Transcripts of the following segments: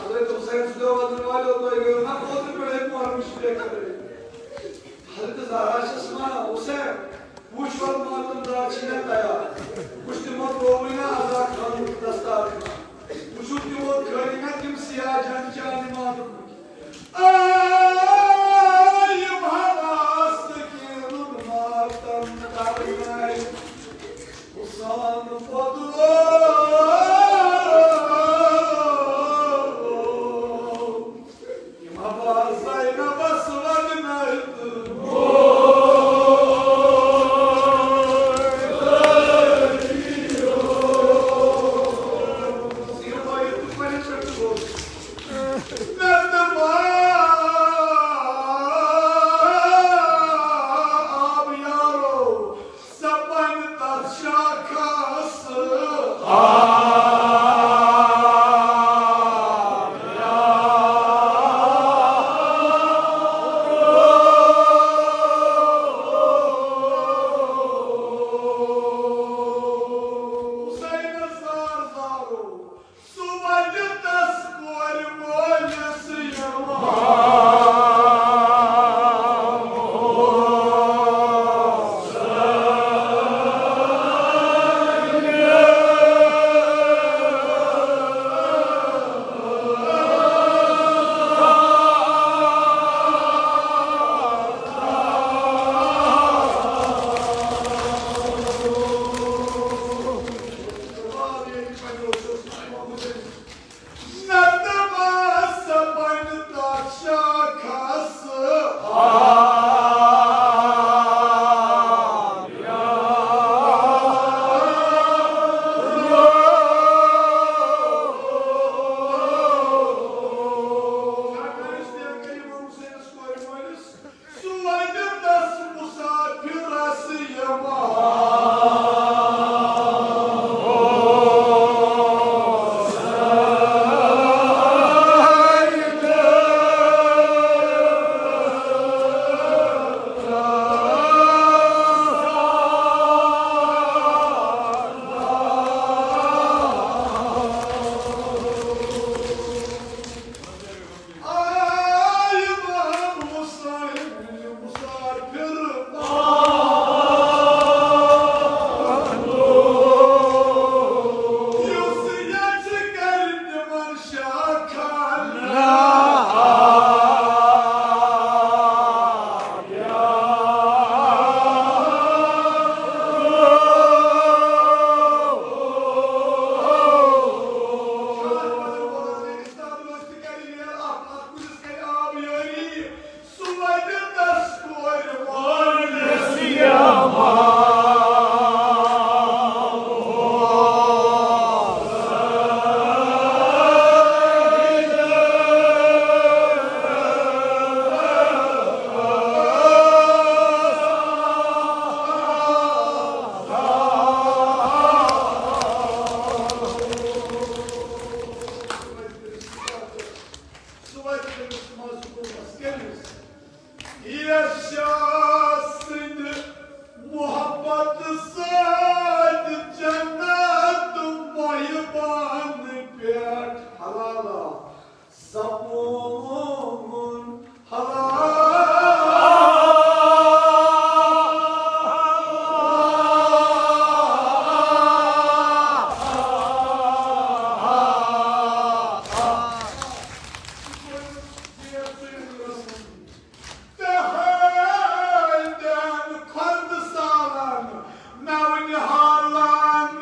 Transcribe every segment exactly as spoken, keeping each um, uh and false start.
حضرت حسین سٕنٛدیو وطن والیو تۄہہِ گٔیو نا اوترٕ پٮ۪ٹھَے محرمٕچ فِکرِ؟ حضرت زہرا چھَس وَنان، حسین، وٕچھ وَل ماتم دار چھِ مےٚ تیار۔ وٕچھ تِمو ترٛووُے نا عزا خانُک دستار خان۔ وٕچھِو تِمو کھٲلۍ نا تِم سیاہ جنٛڈٕ چانہِ ماتمٕکۍ۔ آے یِم ہنا سکیٖنُن ماتم کرناے۔ حسین بدلو۔ یِم ہا زینبس وننہٕ تہٕ۔ مےٚ دوٚپ، آب یارو، سپن تتھ شاخس۔ حسین زار زارو۔ سُہ وَنہِ تَس کورِ مٲلِس یِوان۔ سُہ وَنہِ تَس مُسافِرَس یِوان۔ آے امام حسین مسافر۔ یُس یژھِ کرِ تِمن شاخن۔ سُہ وَتہِ تٔمِس مَزٕ گوٚمَس کٔمِس؟ یَس شاہ سٕنٛدِ محبت سۭتۍ جنت مہمان پٮ۪ٹھ حلالہ سپُن حلال۔ تہٕ ہٲلۍ دٮ۪ن کھۄردٕ سالن نو نِہالن۔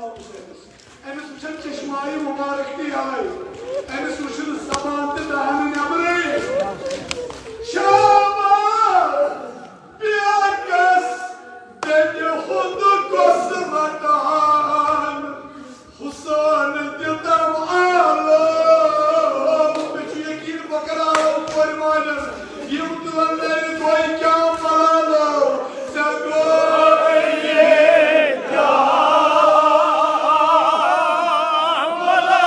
أمِس وٕچھن چشمایہِ مُبارک تہِ یَلَے۔ أمِس وٕچھن زبان تہِ دہنہٕ نٮ۪برٕے۔ شاباش! بیٚیہِ کس دٔنہِ ہُنٛد کۄس رٹان؟ حسن دِتم آلو۔ مےٚ چھُ یقیٖن بہٕ کرٕ آلو کورِ ماجن۔ یِم تُلن نرِ گوٚے کیٛاہ ملالو۔ ژےٚ گوٚو یہِ کیٛاہ ملالو۔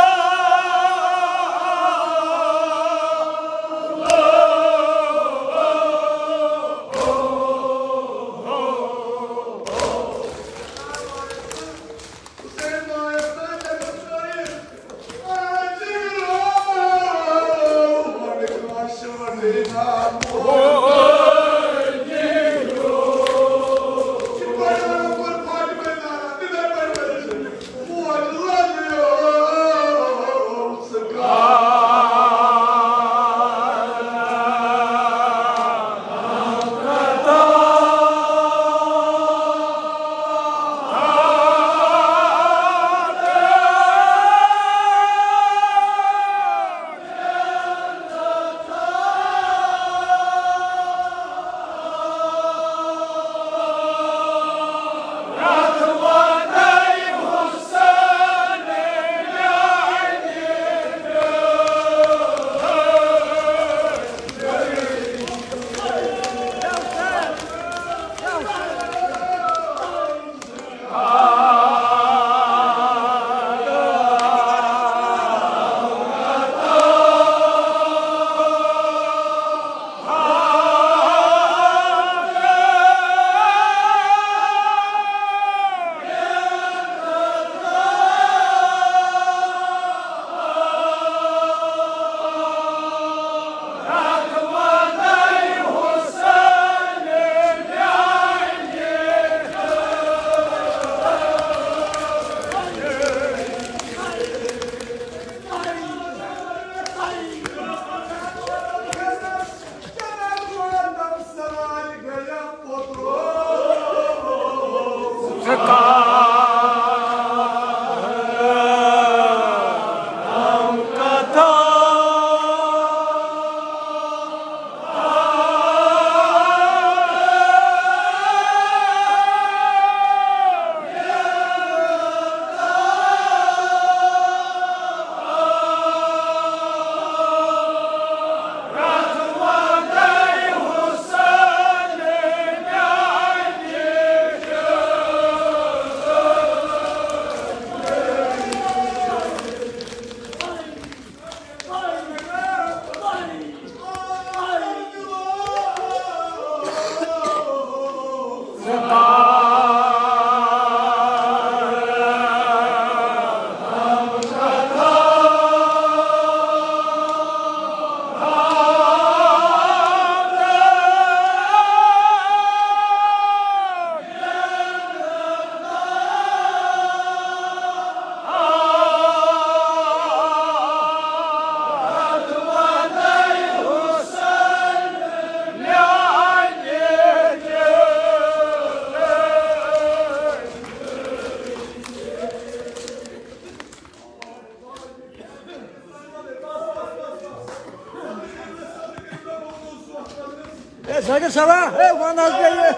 اے ذاکر صٲبا، اے وَن حظ مےٚ یہِ۔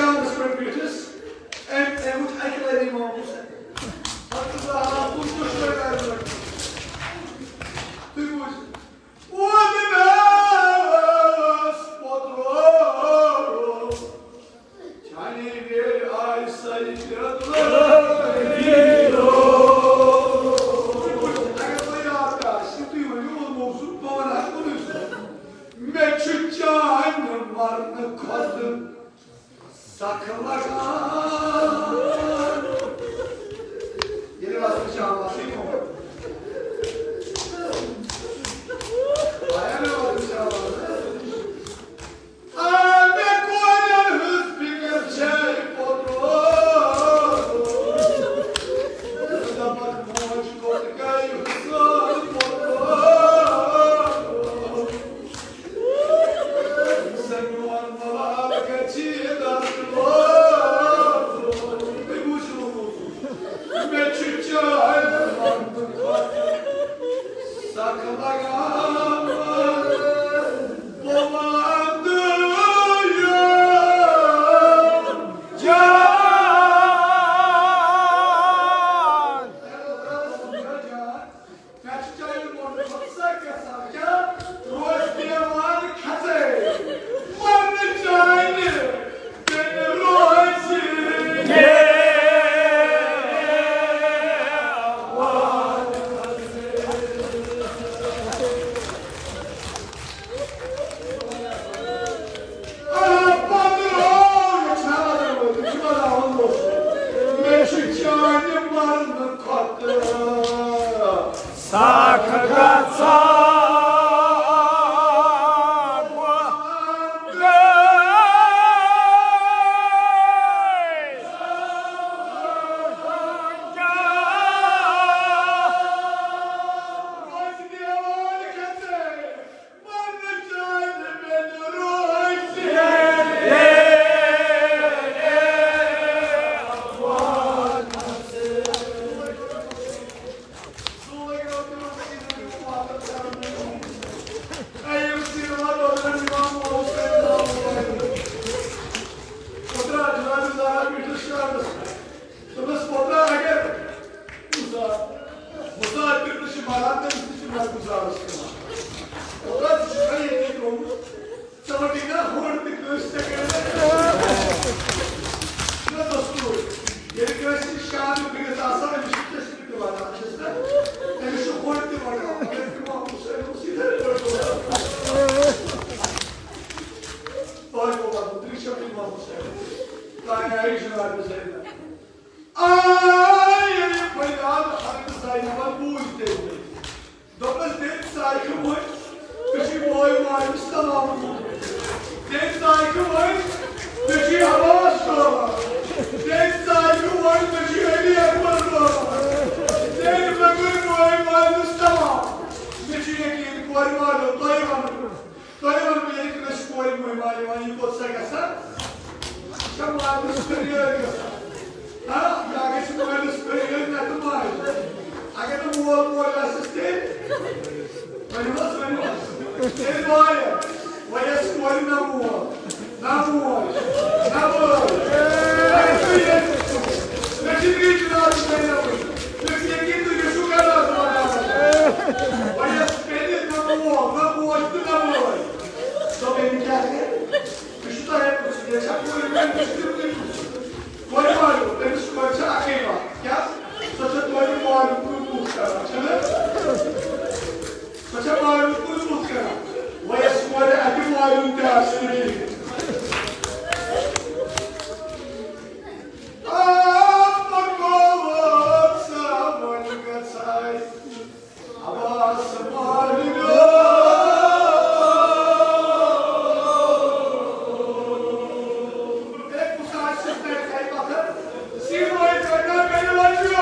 شامَس پٮ۪ٹھ بیٖٹھِس، أمۍ، أمۍ وٕچھ اَکہِ لَٹہِ اِمام حُسین۔ پَتہٕ گوٚو آرام، کُس دُشمَن آرام۔ تُہۍ بوٗزِو۔ ووت مےٚ پوٚتُس، چانہِ ویرِ آیہِ سَے پٮ۪تھ۔ اگر تۄہہِ یاد آسہِ، تُہۍ ؤنِو، اوس موضوع، بہٕ وَنہٕ ہا کُنُے زوٚن۔ مےٚ چھُ چانہِ مرنہٕ کھۄتہٕ سخ لگان۔ ییٚلہِ وَسان چھِ آواز، یہِ کَم؟ آیا مےٚ وَسان چھِ آواز؟ آ، مےٚ کورٮ۪ن ہٕنٛز فِکِر چھے پوٚتُس۔ دَپَکھ موج کوٚت گٔے حُسن پوٚتُس۔ مےٚ چھُ چانہِ ووٚنمُت، سۄ کیٛاہ سا کیٛاہ روزِ دیوان کھژے؟ پننہِ چانہِ بیٚنہِ روزِ دیوان کھژے۔ آ، پننہِ روزِ چھا بدل وٲتِتھ، چھُ بدل ووٚنمُت۔ مےٚ چھُ چانہِ مرنہٕ کھۄتہٕ سخ گژھان۔ دوٚپمَس، پوٚترا، اگر مُسا-، مُسافِر تہِ چھُ مَران، تٔمِس تہِ چھِ مَرنُک گُزارَس پٮ۪وان۔ پوٚترا، ژٕ چھُکھا ییٚتی ترٛوومُت؟ ژےٚ وَٹی نا ہُرۍ تہِ کٲنٛسہِ، ژےٚ کَرِ نا دستوٗر۔ ییٚلہِ کٲنٛسہِ نِش شادٕ کٔرِتھ آسان، أمِس چھِ تٔسۍ تہِ وَٹان، چھِس نا؟ أمِس چھُ ہُرۍ تہِ وَٹان، مگر اِمام حُسین اوس یِتھَے پٲٹھۍ وَٹان۔ تۄہہِ گوٚو وَنُن، تُہۍ چھِو اِمام حُسین۔ تۄہہِ آیہِ جِناب حُسین۔ آے ییٚلہِ یہِ فریاد حضرت زینبن بوٗز تٔمۍ۔ دوٚپنَس، "دِل ژاے کھیوٚو وۄنۍ، ژےٚ چھُے بوے مٲلِس سلام کوٚرمُت۔ دِل ژاے کھیوٚو وۄنۍ، ژےٚ چھُے عباس روزان۔ دِل ژاے کھیوٚو وۄنۍ، ژےٚ چھُے علی اکبر روزان۔ دِل مےٚ گٔے بوے مٲلِس سلام۔ مےٚ چھُ یقیٖن، کورِ والٮ۪و تۄہہِ وَنُن۔" تۄہہِ وَنہٕ بہٕ، ییٚلہِ کٲنٛسہِ کورِ مٔہۍ مارِ یِوان، یہِ کوٚت سا گژھان؟ یہِ چھا مٲلِس فریٲدۍ گژھان؟ ہا؟ یا گژھِ مٲلِس فریٲدۍ نَتہٕ ماجہِ؟ اگر نہٕ مول موج آسٮ۪س تیٚلہِ؟ ؤنِو حظ، ؤنِو حظ۔ تیٚلہِ وایَس، وۄنۍ یَس کورِ نہ مول۔ نہ موج، نہ بٲے۔ مےٚ چھِ بیٚیہِ جِناب زینب۔ مےٚ چھِ یقیٖن تُہۍ گٔژھِو قرار وۄنۍ یَس بیٚنہِ نہ مول، نہ موج تہٕ نہ بٲے۔ دوٚپ، أمۍ کیٛاہ کَرِ؟ مےٚ چھُ تۄہہِ پرٛژھُن، ییٚتہِ چھا کورِ بیٚنہِ؟ مےٚ چھُ تِمنٕے پرٛژھُن۔ کورِ والٮ۪و، تٔمِس کورِ چھےٚ اَکٕے وَتھ۔ کیٛاہ؟ سۄ چھےٚ کورِ مالیُن کُن بُتھ کران، چھےٚ نہ؟ سۄ چھےٚ مالیُن کُن بُتھ کران۔ وۄنۍ یۄس کورِ اَتہِ مالیُن تہِ آسہِ نہٕ کِہیٖنۍ۔ آ، پَکووُکھ سا وۄنۍ گژھَے عباس مالیُن۔ ہے، کُس آسہِ سُہ تَتہِ کَرِ پَتھر؟ سیٖنوَے کَرِ نا کَرِ لَجیو۔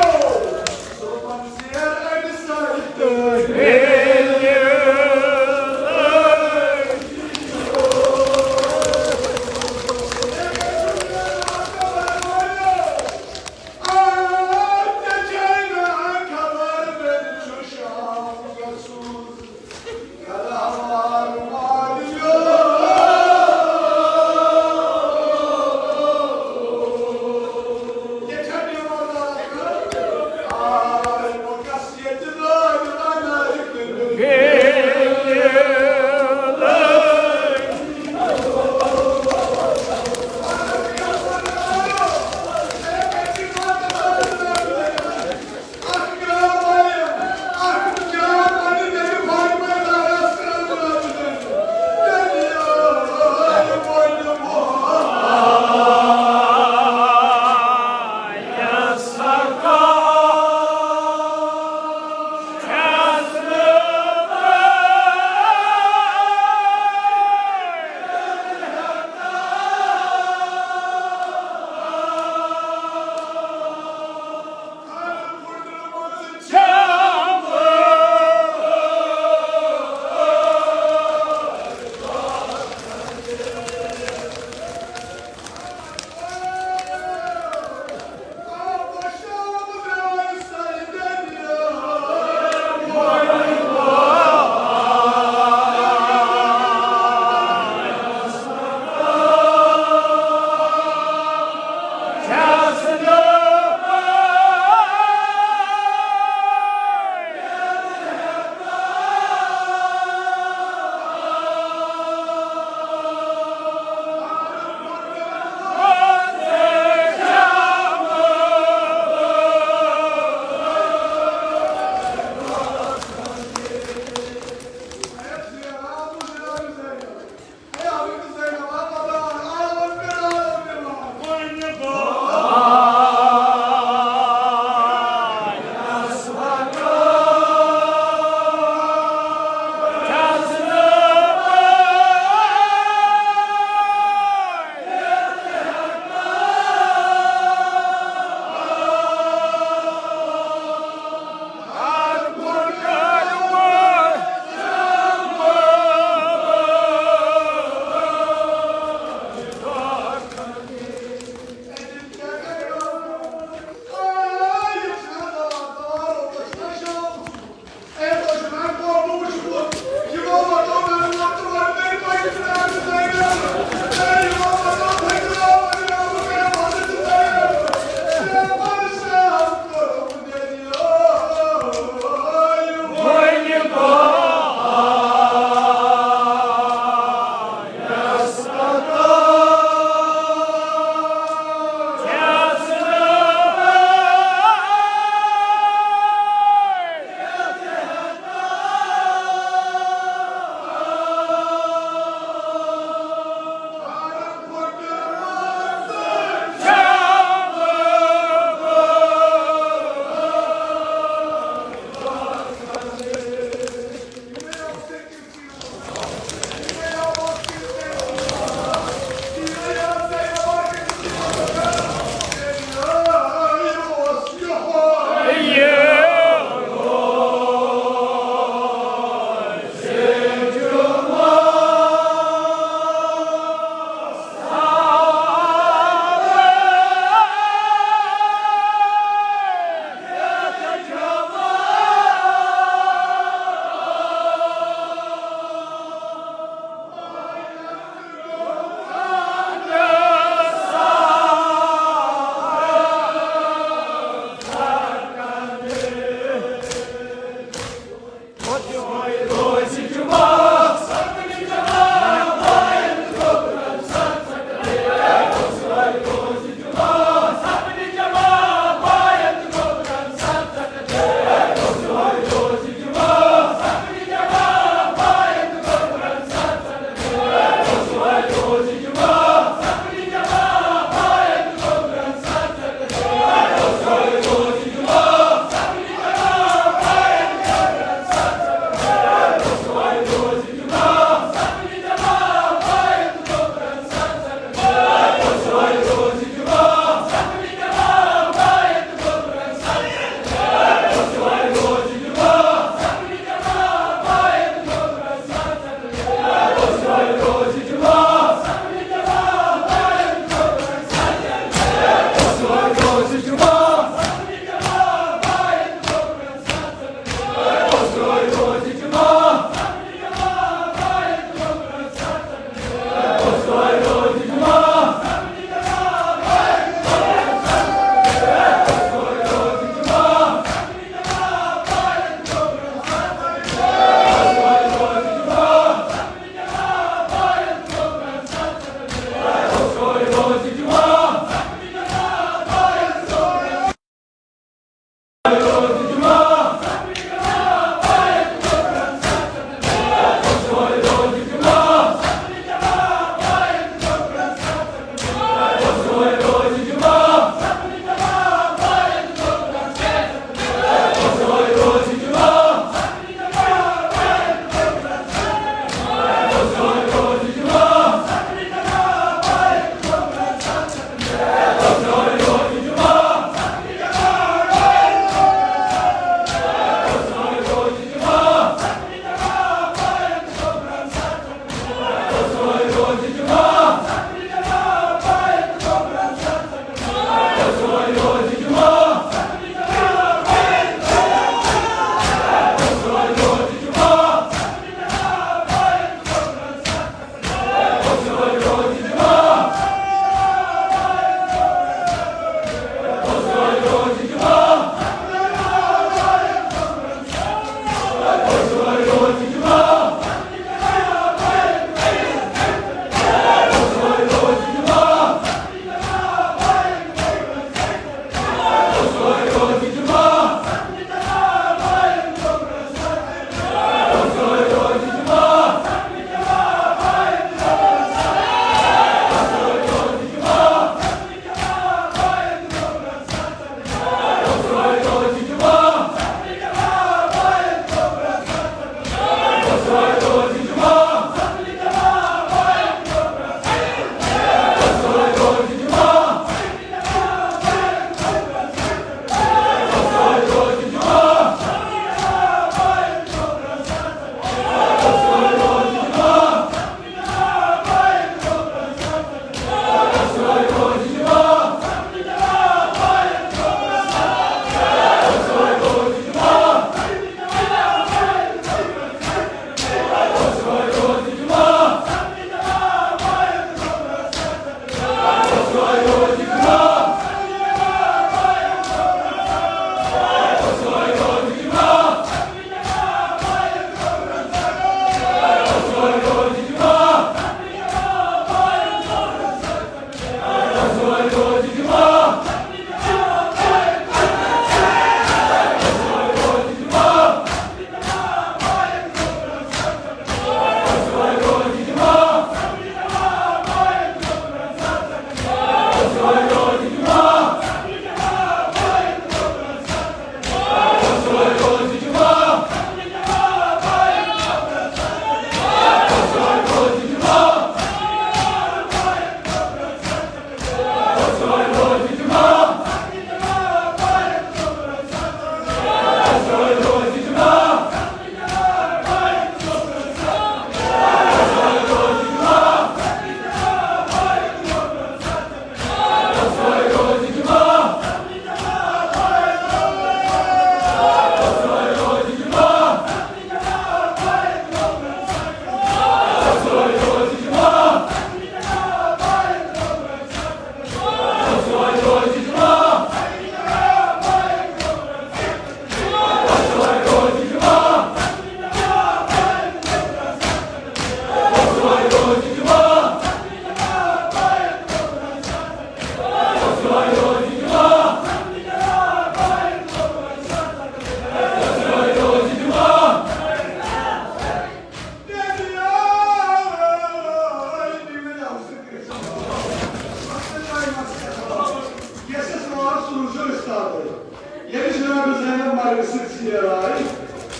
زینب مرگہٕ سۭتۍ ژیر آیہِ،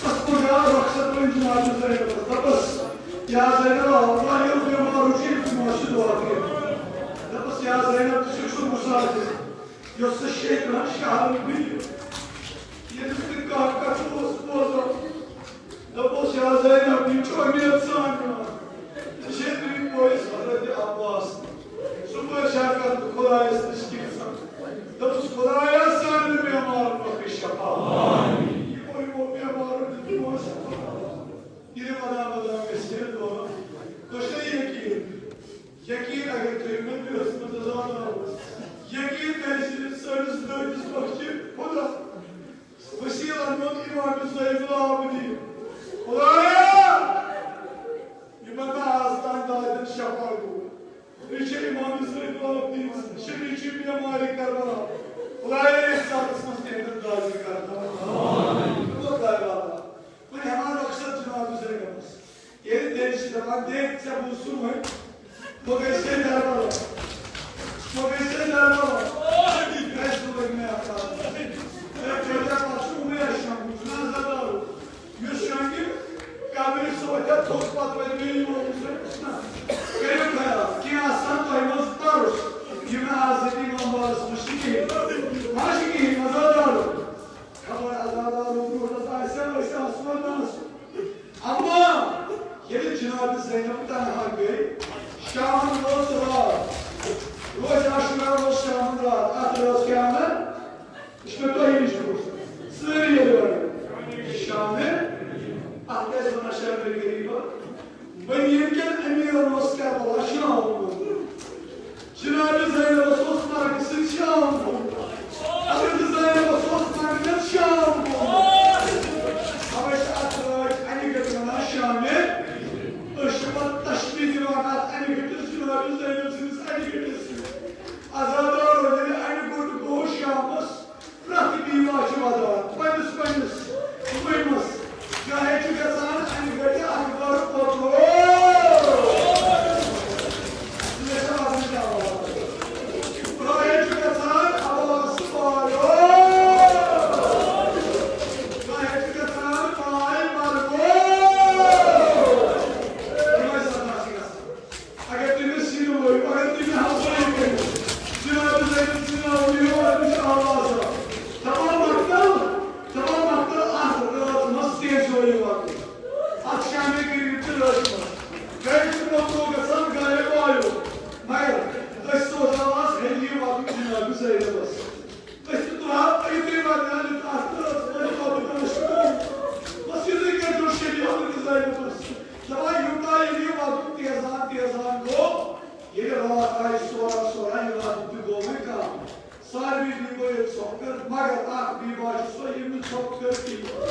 بس پگاہ رۄخصت وۄنۍ جناب زینبس۔ دپس، یا زینب، اللہ ییٚلہِ بٮ۪مار چھُ، أمِس ما چھُ دعا کٔرِتھ؟ دپس، یا زینب، ژٕ چھُکھ سُہ مسافر، یۄس ژٕ شیطان شہرن بِہِتھ، ییٚمِس نہٕ کانٛہہ کتھ اوس بوزان۔ دپس، یا زینب، یہِ چھُ امید سان یِوان۔ ژےٚ چھے تُہۍ پوٚز حضرت عباس۔ سُہ پٲشا کر تہٕ خدایس نِش کینٛژھا۔ دوٚپُس، خدایا، سانٮ۪ن بٮ۪مارن بخش شفا۔ یِمو، یِمو بٮ۪مارو دیُت یِمو شفا۔ ییٚلہِ ودان ودان گژھِ ییٚلہِ دوران، تۄہہِ چھا یقین؟ یقین اگر تُہۍ مےٚ دِیِو، منتظر آسو۔ یقین گژھِ سٲنِس دٲدِس بخشِ خدا۔ وسیلن منٛز امام زین العابدین۔ خدایا، یِمن نہٕ آز تام دادٮ۪ن شفا گوٚو، یہِ چھِ امام زین العابدین سٕنٛز شفیع، چھِ بیمارِ کربلا۔ خدایا، یتھ سالس منٛز تِہنٛدٮ۪ن دادٮ۪ن کربلا۔ خدایا، وۄنۍ ہٮ۪وان رۄخصت جناب زینبس۔ ییٚلہِ تٔمِس چھِ دَپان، "دیکھ، ژےٚ بوٗزتھٕ وۄنۍ، بہٕ گٔیَس ہے دربار، بہٕ گٔیَس ہے دربار، فیصلہٕ لٔگۍ مےٚ اَتھ راتَس۔ ہے، کۭتیٛاہ پَتہٕ چھُ عمرِ شۄنٛگُن، چھُنہ عزادارو؟ یُس شۄنٛگہِ قبرِ سۭتۍ ہا تھوٚد، پَتہٕ وَنہِ مےٚ یہِ ووٚنمُت چھُنہ۔ کٔرِو خیال، کینٛہہ آسان تۄہہِ منٛز پَرُس، یہِ مےٚ آز ییٚتہِ امام بارَس منٛز چھِ کِہیٖنۍ، ما چھِ کِہیٖنۍ عزادارو؟ خبر عزادارو برونٛٹھ آسہِ ہا أسۍ آسو نہٕ آسو۔" اما ییٚلہِ جناب زینب تنہا گٔے، شامن ووت راتھ۔ روزِ عاشورا اوس شامن راتھ۔ اتھ رٲژ کیٛاہ ونان؟ یہِ چھُ مےٚ تۄہہِ نِش پرٛژھُن۔ سٲری ییٚلہِ ونان، شامِ، اتھ کیٛازِ ونان شامِ غریبہ؟ بنیَن کٮ۪ن امیرن اوس کربلا شام گوٚمُت۔ جناب زینبس اوس مرگہٕ سۭتۍ شام گوٚمُت۔ حضرت زینبس اوس مرگہٕ سۭتۍ شام گوٚمُت۔ اوے چھِ اتھ رٲژ انہِ گٔٹہِ ونان شامِ۔ أسۍ چھِ پتہٕ تشبیہ دِوان اتھ انہِ گٔٹِس، جناب زینب سٕنٛدِس انہِ گٔٹِس سۭتۍ۔ عزادارو، ییٚلہِ انہِ گوٚٹ گوٚو شامس، پرٛٮ۪تھ بیوا چھُ ودان پننِس پننِس مُہِمس۔ چاہے چھُ گژھان انہِ گٔٹہِ اکبر پوترو۔ چاہے چھُ گژھان عباس پارو۔ چاہے چھُ گژھان پاے مرگو۔ یِمے سزا چھِ گژھان۔ اگر تُہۍ مےٚ سیٖنہٕ لٲگِو، اگر تُہۍ مےٚ ہمسٲیی کٔرِو، جناب زینب سٕنٛدِ ناوٕ نِیِو، اَتھ منٛز چھِ آواز آسان۔ دَپان مۄکتَل، دَپان مۄکتَل، اَتھ رٲژ منٛز کیٛازِ چھُ یہِ وَنُن؟ اَتھ شامِ غریٖب تہِ رٲژ منٛز۔ گَرِ چھُ موٚکُر گژھان، گَرِ وایو۔ مگر أسۍ سوزان آز ہیٚلہِ یہِ وَنُن جناب زینبَس۔ أسۍ تہِ تُلہو تُہۍ تہِ وَنان یہِ تَتھ تہٕ ٲس وۄنۍ پَتہٕ ٲسۍ تُہۍ۔ بَس یِتھُے کٔرۍزیو شریعت تہٕ زٲنِو بَس۔ دَپان یوٗتاہ ییٚلہِ یہِ وَدُن تیزان تیزان گوٚو، ییٚلہِ راتھ آیہِ سوران سوران، یہِ وَدُن تہِ گوٚو وۄنۍ کَم۔ ساروی بیٖبو ییٚلہِ ژھۄپہٕ کٔر، مگر اَکھ بیٖبا چھِ سۄ، ییٚمۍ نہٕ ژھۄپہٕ کٔر کِہیٖنۍ۔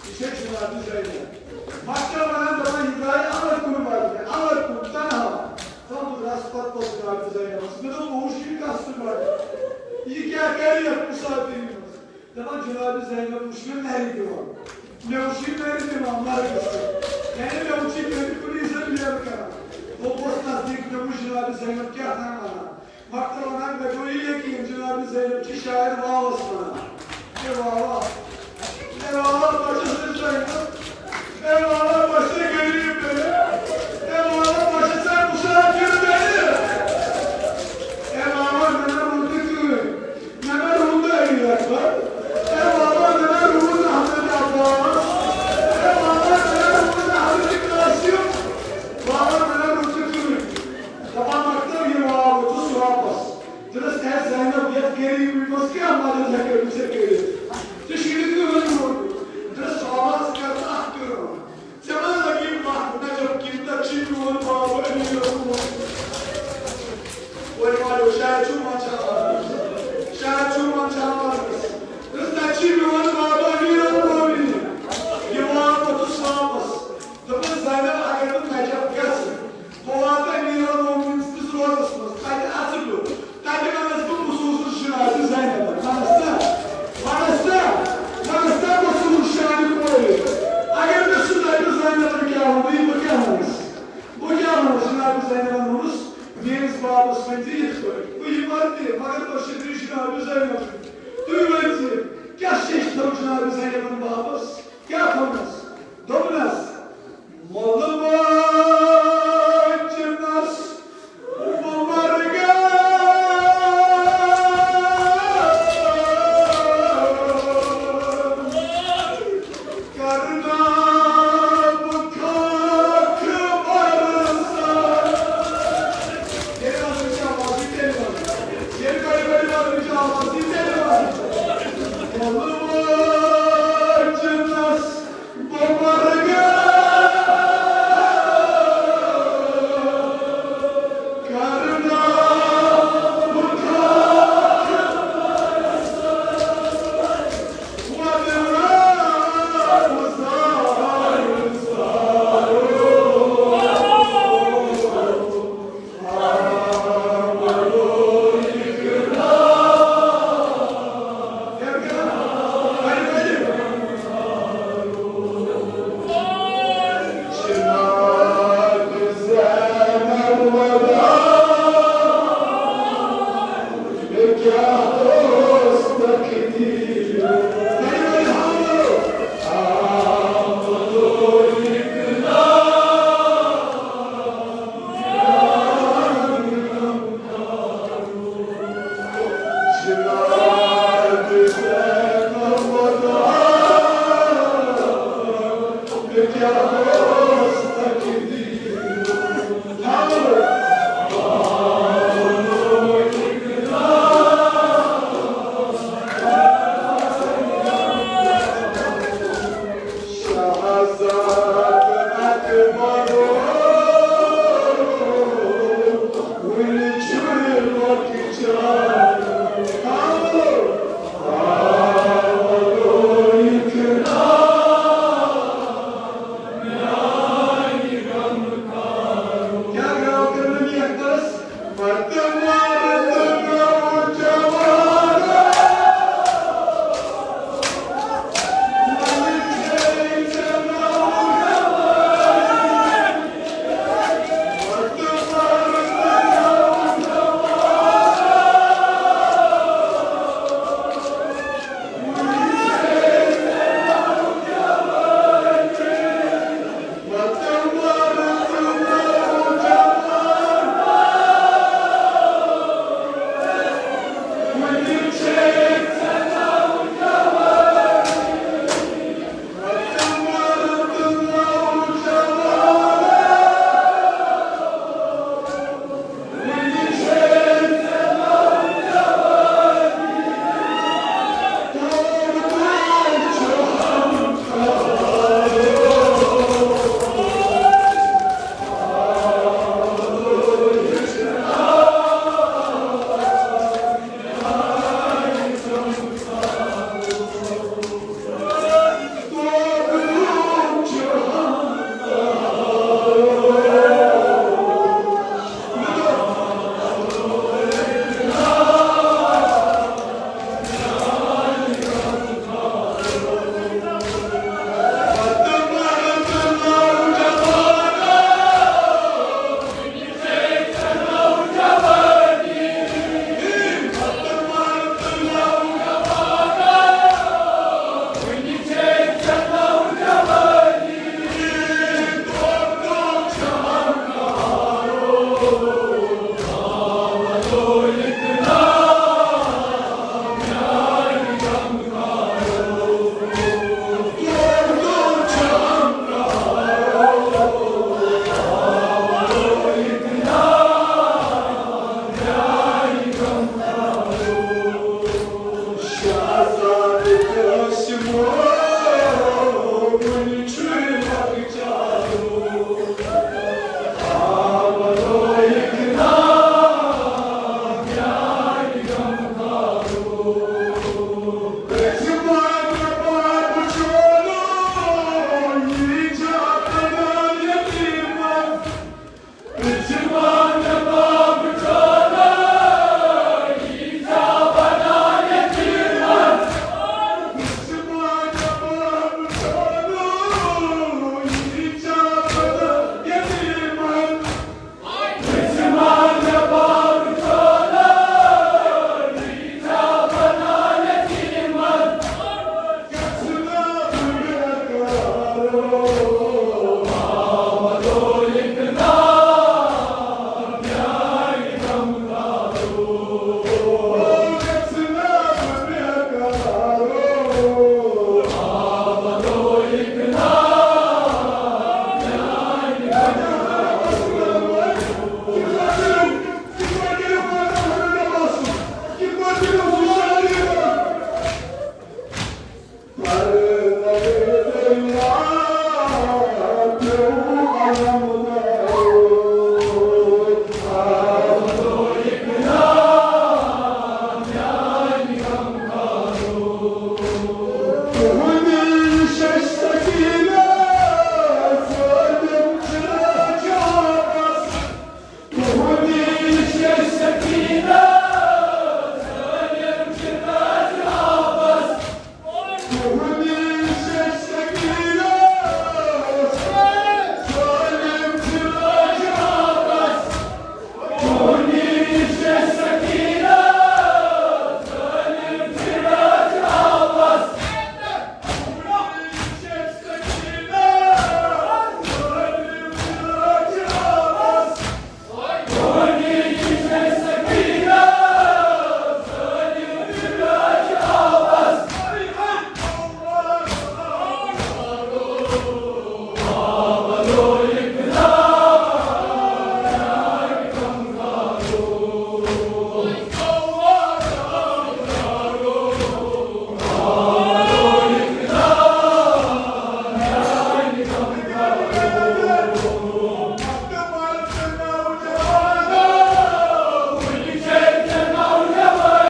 یہِ چھےٚ جناب زینب۔ مۄکھتیار وَنان، دَپان، یہِ درٛاے اَلگ کُن وَدنہِ، اَلگ کُن، تَنہا۔ تَمہِ دۄہ درٛاس پَتہٕ پَتہٕ جناب زینبَس۔ مےٚ دوٚپ، بہٕ وٕچھٕ یہِ کَس سۭتۍ وَدِ۔ یہِ کیٛاہ کَرِ یَتھ مُسافِری منٛز؟ دَپان، جناب زینب وٕچھ مےٚ نَرِ دِوان۔ مےٚ وٕچھ یہِ نَرِ دِوان مرگَس سۭتۍ۔ یعنی مےٚ وٕچھ یہِ نَرِ کُنی زٔنۍ لیر کران۔ بہٕ گوس نزدیٖک، مےٚ وٕچھ جناب زینب کیٛاہ تام وَنان۔ مۄکھتیار وَنان، مےٚ گوٚو یہِ یقیٖن، جناب زینب چھِ شاید واوَس وَنان۔ اے واوا، اے واوا، بہٕ چھَس نہٕ زینب۔ اے واوا، بہٕ چھَس غریٖب تیٚلہِ۔ اے واوا، بہٕ چھَس ژےٚ مُسافِر تیٚلہِ۔ اے واوا، مےٚ نہ روٗد نہٕ کٕہٕنۍ۔ مےٚ نہ روٗد نہٕ علی اکبر۔ اے واوا، مےٚ نہ روٗد نہٕ حضرت عباس۔ اے واوا، مےٚ نہ روٗد نہٕ حضرت قاسم۔ واوا، مےٚ نہ روٗد نہٕ کٕہٕنۍ۔ دَپان مۄکھتیار، یہِ واو اوسُس واپس۔ دوٚپنَس، اے زینب، یَتھ غریٖبی منٛز کیٛاہ مدد ہٮ۪کَے بہٕ ژےٚ کٔرِتھ؟ ژےٚ چھُے نہٕ کٕہٕنۍ ووٚنمُت۔ دوٚپنَس، واوا، ژٕ کر ژٕ اَکھ کٲم۔ ژےٚ ما لَگی وَتھ نجف کِنۍ؟ تَتہِ چھُے میون باب أمیٖر المومنیٖن۔ وۄنۍ والو، شاید چھُ منٛدچھان آمُت۔ شاید چھُ منٛدچھان آمُت۔ دوٚپنَس، تَتہِ چھُے میون باب أمیٖر المومنیٖن۔ یہِ واو اوسُس واپس۔ دوٚپنَس، زینب، اگر بہٕ نجف گژھٕ، بہٕ واتہٕ أمیٖر المومنیٖن سٕنٛدِس روضس منٛز، تَتہِ اَژٕ بہٕ، تَتہِ وَنَس بہٕ، بہٕ سوٗزُس جناب زینبَن۔ وَنَس نا، وَنَس نا، وَنَس نا، بہٕ سوٗزُس شانہِ کورِ۔ اگر مےٚ سُہ دَپہِ، زینبَن کیٛاہ ووٚنُے، بہٕ کیٛاہ وَنَس؟ بہٕ کیٛاہ وَنَس؟ جناب زینبَن ووٚنُس، میٛٲنِس بابَس ؤنۍ زِ یِتھ پٲٹھۍ، بہٕ یِمہٕ تہِ، مگر أسۍ چھِ بیٚیہِ جناب زینب۔